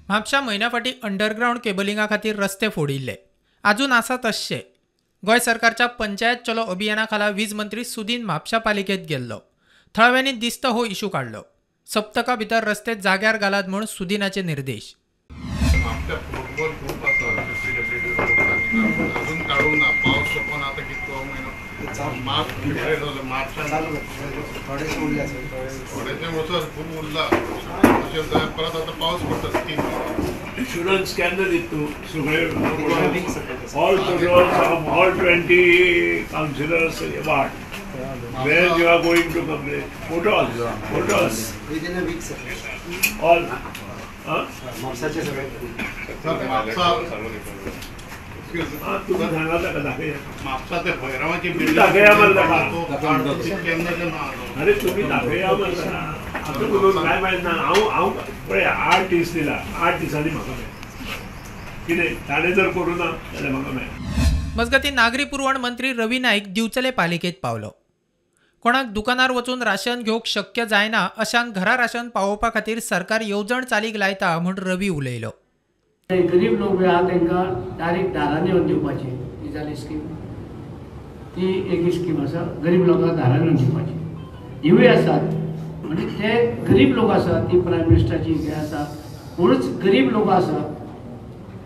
म्हापशा म्हयन्या फाटीं अंडरग्रावंड केबलिंगा खातीर रस्ते फोडिल्ले, आजून आसा तश्शे. गोंय सरकारच्या पंचायत चलो अभियाना खाला वीज मंत्री सुदीन म्हापशा पालिकेंत गेल्लो. थळाव्यांनी दिस्त हो इशू काडलो. सप्तका भितर रस्ते जाग्यार घालात म्हूण सुदीनाचे निर्देश. म्हापशा फुटबॉल खूब आसा, अजून काडूंक ना. पावस सोंपून आतां कितको म्हयनो, मार्च फेब्रुवारी जालो, मार्चान थोडेशें वचत खूब उरला. अशें जाल्यार परत आतां पावस पडटा 3 इन्शुरन्स केन्ना दिता तूं? सगळे all all 20 councillors ward where you are going to complain, photos photos within a week sir. All म्हापसाचे सगळे तुमी सांगा ताका दाखया. म्हापसा ते भैरवाची दाखया मरे ताका. अरे तुमी दाखया मरे ताका. आतां उलोवन कांय मायज ना. हांव हांव पळय 8 दीस दिला, 8 दिसांनी म्हाका मेळ्ळें कितें ताणें जर करूं ना जाल्यार म्हाका मेळ्ळें. मजगतीं नागरी पुरवण मंत्री रवी नायक दिवचले पालिकेंत पावलो. कोणाक दुकानार वचून राशन घेवंक शक्य जायना अशांक घरा राशन पावोवपा खातीर सरकार येवजण चालीक लायता म्हूण रवी उलयलो. गरीब लोक आहा तांकां डायरेक्ट दारांनी येवन दिवपाची ही जाली स्कीम. ती एक स्कीम आसा, गरीब लोकांक दारांनी येवन दिवपाची. हिवूय आसात म्हणजे ते गरीब लोक आसा, ती प्रायम मिनिस्टराची हें आसा. कोणूच गरीब लोक आसा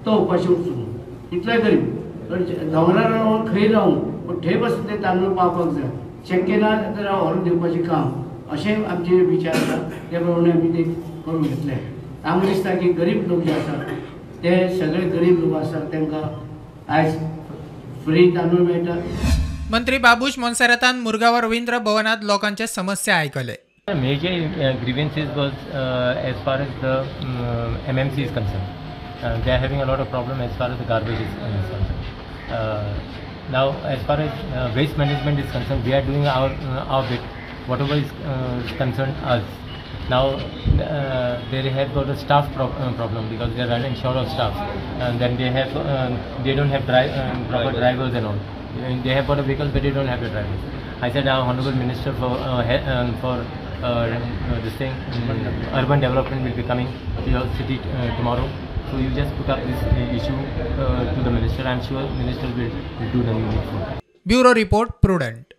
तो उपाशी उरचो न्हू, इतलोय गरीब दोंगरार रावन खंय रावूं पूण थंय बसून ते तांदूळ पावपाक जाय. शक्य ना जाल्यार व्हरून दिवपाचें काम अशें आमचे विचार आसा. ते प्रमाणे आमी ते करून घेतले. आमकां दिसता की गरीब लोक जे आसा ते सगळे गरीब लोक आसा तांकां आयज फ्री तांदूळ मेळटा. मंत्री बाबूश मोन्सेरातान मुरगांव रवींद्र भवनांत लोकांचे समस्या आयकले. Major grievances was as far as the MMC is concerned. They are having a lot of problem as far as the garbage is concerned. Now, as far as waste management is concerned, we are doing our bit, whatever is concerned us. Now, they have got a staff problem because they are running short of staff, and then they have they don't have proper drivers and all. They have got a vehicle, but they don't have the drivers. I said our honorable minister for this thing, urban development will be coming to your city tomorrow. So you just put up this issue to the minister. I am sure minister will do the needful. Bureau report, Prudent.